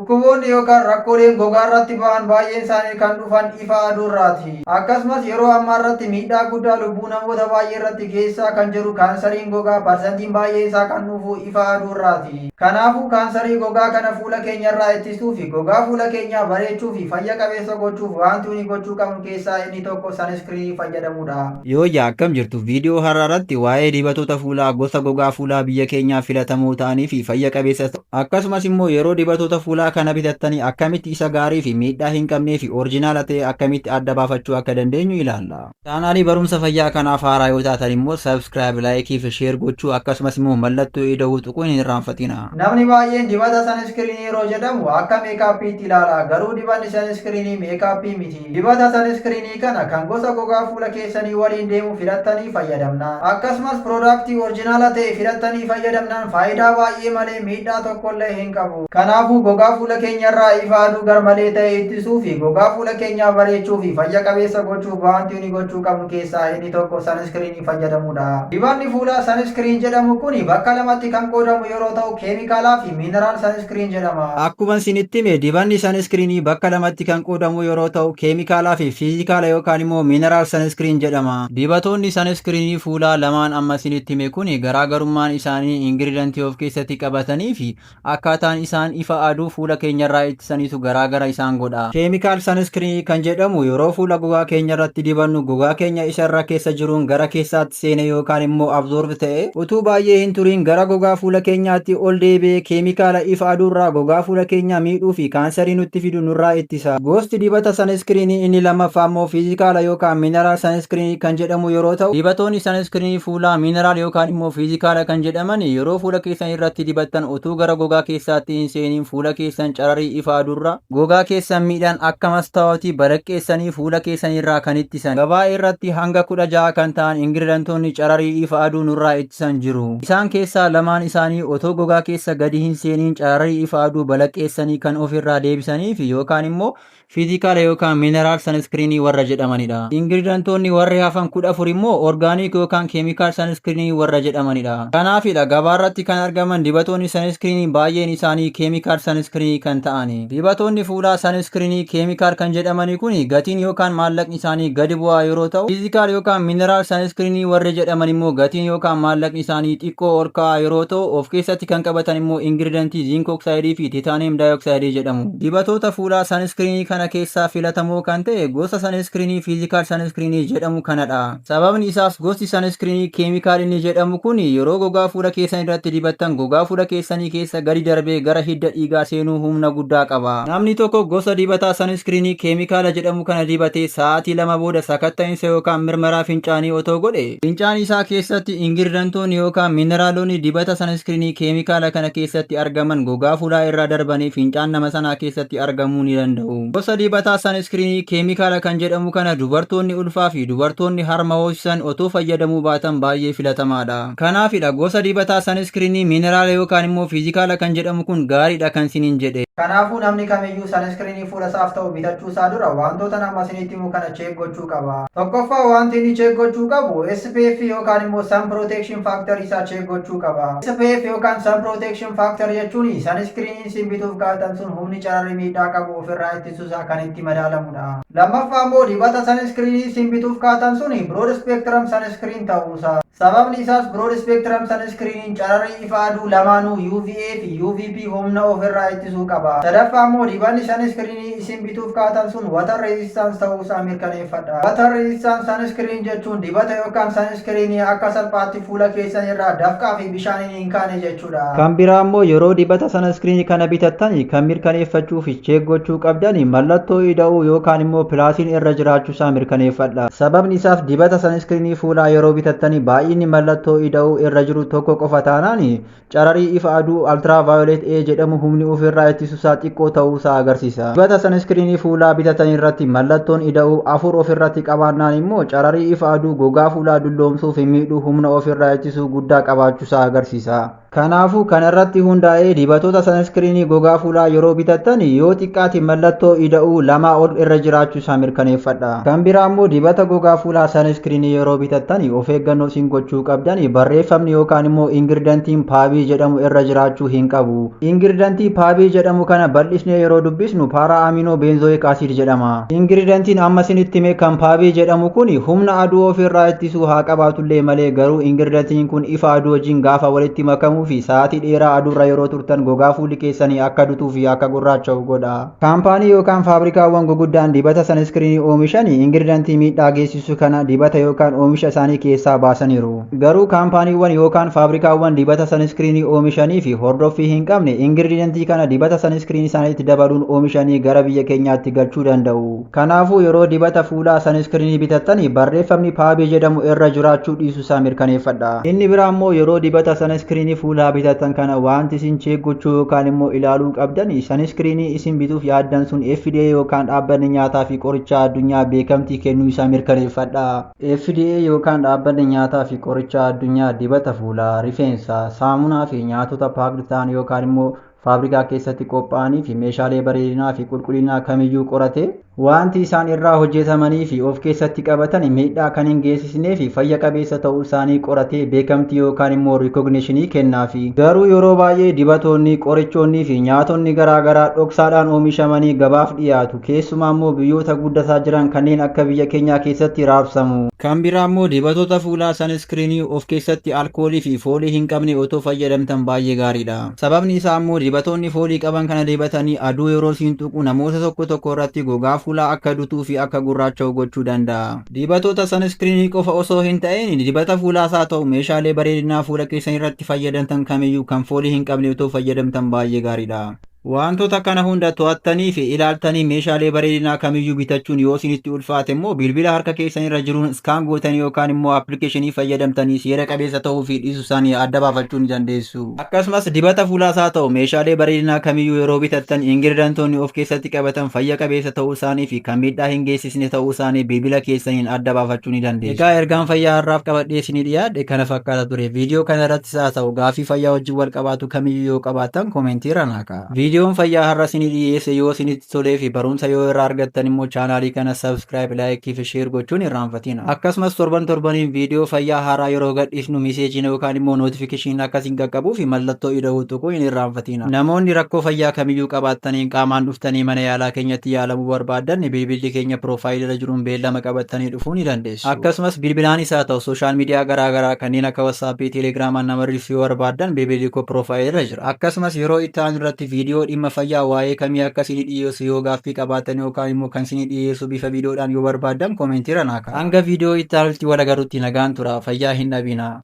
Dhukkuboonni yookaan rakkooleen gogaa irratti ba'an baay'een isaanii kan dhufan ifa aduurraati. Akkasumas yeroo ammaa irratti miidhaa guddaa lubbuu namoota baay'ee irratti geessisaa kan jiru kaansariin gogaa parsantiin baay'ee isaa kan dhufu ifa aduurraati. Kanaafuu kaansarii gogaa kana fuula keenyarraa ittisuu fi gogaa fuula keenyaa bareechuu fi fayya qabeessa gochuuf wanti nuyi gochuu qabnu keessaa inni tokko sunscreenii fayyadamuudha. Yooyyaa, akkam jirtu? Viidiyoo har'aa irratti waa'ee dibatoota fuulaa gosa gogaa fuulaa biyya keenyaa filatamoo ta'anii fi fayya qabeessa ta'u, akkasumas immoo yeroo dibatoota fuulaa kana bitattanii akkamitti isa gaarii fi miidhaa hin qabnee fi original ta'e akkamitti adda baafachuu akka dandeenyu ilaalla. Chaanaalii barumsa fayyaa kanaaf haaraa yoo taatan immoo subscribe, like fi share gochuu, akkasumas immoo mallattoo ida'uu tuquun hin irraanfatina. Namni baay'een dibata sunscreenii yeroo jedhamu akka makeupiitti ilaala. Garuu dibanni sunscreenii makeupii miti. Dibata sunscreenii kana kan gosa gogaa fuula keessanii waliin deemu filattanii fayyadamna. Akkasumas productii original ta'e filattanii fayyadamnaan faayidaa baay'ee malee miidhaa tokkollee hin qabu. Kanaafuu gogaa fuula keenyarraa ifa aduu garmalee ta'e ittisuu fi gogaa fuula keenyaa bareechuu fi fayya qabeessa gochuuf wanti nuyi gochuu qabnu keessaa inni tokko sunscreenii fayyadamuudha. Dibanni fuulaa sunscreen jedhamu kun bakka lamatti kan qoodamu yeroo ta'u, keemikaalaa fi mineral sunscreen jedhama. Akkuma isinitti hime, dibanni sunscreenii bakka lamatti kan qoodamu yeroo ta'u, keemikaalaa fi fiizikaala yookaan immoo mineral sunscreen jedhama. Dibatoonni sunscreenii fuulaa lamaan amma isinitti hime kun garaagarummaan isaanii ingredientii of keessatti qabatanii fi akkaataan isaan ifa aduu fuula keenyarraa ittisaniitu garaagara isaan godha. Chemical sunscreenii kan jedhamu yeroo fuula gogaa keenyarratti dibannu gogaa keenya isarra keessa jiruun gara keessaatti seene yookaan immoo absorb ta'e, utuu baay'ee hin turiin gara gogaa fuula keenyaatti ol deebi'ee keemikaala ifa aduurraa gogaa fuula keenyaa miidhuu fi kaansarii nutti fidu nurraa ittisa. Gosti dibata sunscreenii inni lammaffaa immoo fiizikaala yookaan mineral sunscreenii kan jedhamu yeroo ta'u, dibatoonni sunscreenii fuulaa mineral yookaan immoo fiizikaala kan jedhaman yeroo fuula keessan irratti dibattan utuu gara gogaa keessaatti hin seeniin fuula keessan cararii ifa aduurraa gogaa keessan miidhaan akka mastaawotii balaqqeessanii fuula keessan irraa kan ittisan. Gabaa irratti hanga 16 kan ta'an ingredientoonni cararii ifa aduu nurraa ittisan jiru. Isaan keessaa lamaan isaanii otoo gogaa keessa gadi hin seeniin cararii ifa aduu balaqqeessanii kan ofirraa deebisanii fi yookaan immoo fiizikaala yookaan mineral sunscreenii warra jedhamanidha. Ingredientoonni warri hafan 14 immoo organic yookaan chemical sunscreenii warra jedhamanidha. Kanaafidha gabaarratti kan argaman dibatoonni sunscreenii baay'een isaanii chemical sunscreenii kan ta'ani. Dibatoonni fuulaa sunscreenii chemical kan jedhamani kun gatiin yookaan maallaqni isaanii gadi bu'aa yeroo ta'u, physical yookaan mineral sunscreenii warri jedhaman immoo gatiin yookaan maallaqni isaanii xiqqoo ol ka'aa yeroo ta'u, of keessatti kan qabatan immoo ingredientii zinc oxide fi titanium dioxide jedhamu. Dibatoota fuulaa sunscreenii kana keessaa filatamoo kan ta'e gosa sunscreenii physical sunscreenii jedhamu kanadha. Sababni isaas gosti sunscreenii chemical inni jedhamu kun yeroo gogaa fuula keessan irratti dibattan gogaa fuula keessanii keessa gadi darbee gara hidda dhiigaa seenuu humna guddaa qaba. Namni tokko gosa dibataa sunscreenii keemikaala jedhamu kana dibatee sa'aatii 2 booda sakatta'insa yookaan mirmaraa fincaanii otoo godhe, fincaan isaa keessatti ingredientoonni yookaan mineraalonni dibata sunscreenii keemikaala kana keessatti argaman gogaa fuulaa irraa darbanii fincaan nama sanaa keessatti argamuu ni danda'u. Gosa dibataa sunscreenii keemikaala kan jedhamu kana dubartoonni ulfaa fi dubartoonni harma hoosisan otoo fayyadamuu baatan baay'ee filatamaadha. Kanaafidha gosa dibataa sunscreenii mineraala yookaan immoo fiizikaala kan jedhamu kun gaariidha kan siniin jedhe. Kanaafuu namni kamiyyuu sunscreenii fuula isaaf ta'u bitachuu isaa dura wantoota nama isinitti himu kana check gochuu qaba. Tokkoffaa, wanti inni check gochuu qabu SPF yookaan immoo sun protection factor isaa check gochuu qaba. SPF yookaan sun protection factor jechuun sunscreenii isin bituuf kaa'atan sun humni cararri miidhaa qabu ofirraa ittisuu isaa kan itti madaalamudha. Lammaffaa immoo dibata sunscreenii isin bituuf kaa'atan sun broad spectrum sunscreen ta'uusaa. Sababni isaas broad spectrum sunscreeniin cararri ifa aduu lamaanuu UVA fi UVB humna ofirraa ittisuu qaba. Sadaffaa immoo dibanni sunscreenii isin bituuf kaa'atan sun water resistance ta'uusaa mirkaneeffadha. Water resistance sunscreen jechuun dibata yookaan sunscreenii akka salphaatti fuula keessan irraa dafqaa fi bishaaniin hin kaane jechuudha. Kan biraa immoo yeroo dibata sunscreenii kana bitattan kan mirkaneeffachuu fi check gochuu qabdan mallattoo ida'uu yookaan immoo plusiin irra jiraachuusaa mirkaneeffadha. Sababni isaas dibata sunscreenii fuulaa yeroo bitattanii baay'inni mallattoo ida'uu irra jiru tokko qofa taanaan cararii ifa aduu ultraviolet A jedhamu humni ofirraa ittisuusaa xiqqoo ta'uusaa agarsiisa. Dibata sunscreenii fuulaa bitatan irratti mallattoon ida'uu afur ofirratti qabaannaan immoo cararii ifa aduu gogaa fuulaa dulloomsuu fi miidhuu humna ofirraa ittisuu guddaa qabaachuusaa agarsiisa. Kanaafuu kanarratti hundaa'ee dibatoota sunscreenii gogaa fuulaa yeroo bitattan yoo xiqqaate mallattoo ida'uu lamaa ol irra jiraachuu isaa mirkaneeffadha. Kan biraa immoo dibata gogaa fuulaa sunscreenii yeroo bitattan of eeggannoo isin gochuu qabdan barreeffamni yookaan immoo ingredientiin PAB jedhamu irra jiraachuu hin qabu. Ingredientii PAB jedhamu kana bal'isnee yeroo dubbisnu para amino benzoic acid jedhama. Ingredientiin amma isinitti hime kan PAB jedhamu kun humna aduu ofirraa ittisuu haa qabaatullee malee, garuu ingredientiin kun ifa aduu wajjin gaafa walitti makamuu fi sa'aatii dheeraa aduurra yeroo turtan gogaa fuulli keessanii akka dutuu fi akka gurraacha'u godha. Kaampaanii yookaan faabrikaawwan guguddaan dibata sunscreenii oomishan ingredientii miidhaa geessisu kana dibata yookaan oomisha isaanii keessaa baasaniiru. Garuu kaampaaniiwwan yookaan faabrikaawwan dibata sunscreenii oomishanii fi hordoffii hin qabne ingredientii kana dibata sunscreenii isaaniitti dabaluun oomishanii gara biyya keenyaatti galchuu danda'u. Kanaafuu yeroo dibata fuulaa sunscreenii bitattanii barreeffamni PAB jedhamu irra jiraachuu dhiisuu isaa mirkaneeffadha. Inni biraa immoo yeroo dibata sunscreenii fuulaa bitattan kana wanti isin check gochuu yookaan immoo ilaaluu qabdan, sunscreenii isin bituuf yaaddan sun FDA yookaan Dhaabbanni Nyaataa fi Qorichaa Addunyaa beekamtii kennuu isaa mirkaneeffadha. FDA yookaan Dhaabbanni Nyaataa fi Qorichaa Addunyaa dibata fuulaa, rifeensaa, saamunaa fi nyaatota packed ta'an yookaan immoo faabrikaa keessatti qophaa'anii fi meeshaalee bareedinaa fi qulqullinaa kamiyyuu qorate, wanti isaan irraa hojjetamanii fi of keessatti qabatan miidhaa kan hin geessisnee fi fayya qabeessa ta'uu isaanii qoratee beekamtii yookaan immoo recognitionii kennaafi. Garuu yeroo baay'ee dibatoonni, qorichoonnii fi nyaatonni garaa garaa dhoksaadhaan oomishamanii gabaaf dhiyaatu. Keessumaa immoo biyyoota guddataa jiran kanneen akka biyya keenyaa keessatti raabsamu. Kan biraa immoo dibatoota fuulaa sunscreenii of keessatti alkoolii fi foolii hin qabne otoo fayyadamtan baay'ee gaariidha. Sababni isaa immoo dibatoonni foolii qaban kana dibatanii aduu yeroo siin tuqu namoota tokko tokko irratti gogaa fuulaa akka dutuu fi akka gurraacha'u gochuu danda'a. Dibatoota sunscreenii qofa osoo hin ta'in, dibata fuulaas haa ta'u meeshaalee bareedinaa fuula keessan irratti fayyadamtan kamiyyuu kan foolii hin qabne otoo fayyadamtan baay'ee gaariidha. Wantoota kana hunda to'attanii fi ilaaltanii meeshaalee bareedinaa kamiyyuu bitachuun yoo isinitti ulfaate immoo, bilbila harka keessan irra jiruun scan gootanii yookaan immoo appilikeeshinii fayyadamtanii seera qabeessa ta'uu fi dhiisuu isaanii adda baafachuu ni dandeessu. Akkasumas dibata fuulaas haa ta'u meeshaalee bareedinaa kamiyyuu yeroo bitattan ingredientoonni of keessatti qabatan fayya qabeessa ta'uu isaanii fi kan miidhaa hin geessisne ta'uu isaanii bilbila keessaniin adda baafachuu ni dandeessu. Egaa ergaan fayyaa har'aaf qabadhee isinii dhiyaadhe kana fakkaata ture. Viidiyoo kana irrattis haa ta'u gaafii fayyaa wajjin wal qabaatu kamiyyuu yoo qabaattan commentii irra naa kaa'aa. Viidiyoon fayyaa har'a isinii dhiyeesse yoo isinitti tolee fi barumsa yoo irraa argattan immoo chaanaalii kana subscribe, likeii fi share gochuun irraanfatina. Akkasumas torban torbaniin viidiyoo fayyaa haaraa yeroo gadhiisnu messageiin yookaan immoo notificationiin akkasiin qaqqabuu fi mallattoo ida'uu tuquu hin irraanfatina. Namoonni rakkoo fayyaa kamiyyuu qabaattaniin qaamaan dhuftanii mana yaalaa keenyatti yaalamuu barbaaddan, bilbilli keenya profileii irra jiruun beellama qabattanii dhufuu ni dandeessu. Akkasumas bilbilaanis haa ta'u social media garaa garaa kanneen akka WhatsAppii, Telegramaan nama barreessuu yoo barbaaddan, bilbilli koo profileii irra jira. Akkasumas yeroo itti aanu irratti viidiyoo dhimma fayyaa waa'ee kamii akka isinii dhiyeessu yoo gaaffii qabaattan yookaan immoo kan isinii dhiyeessu bifa viidiyoodhaan yoo barbaaddan commentii irra naa kaa'aa. Hanga viidiyoo itti aanutti wal agarrutti nagaan tura, fayyaa hin dhabinaa.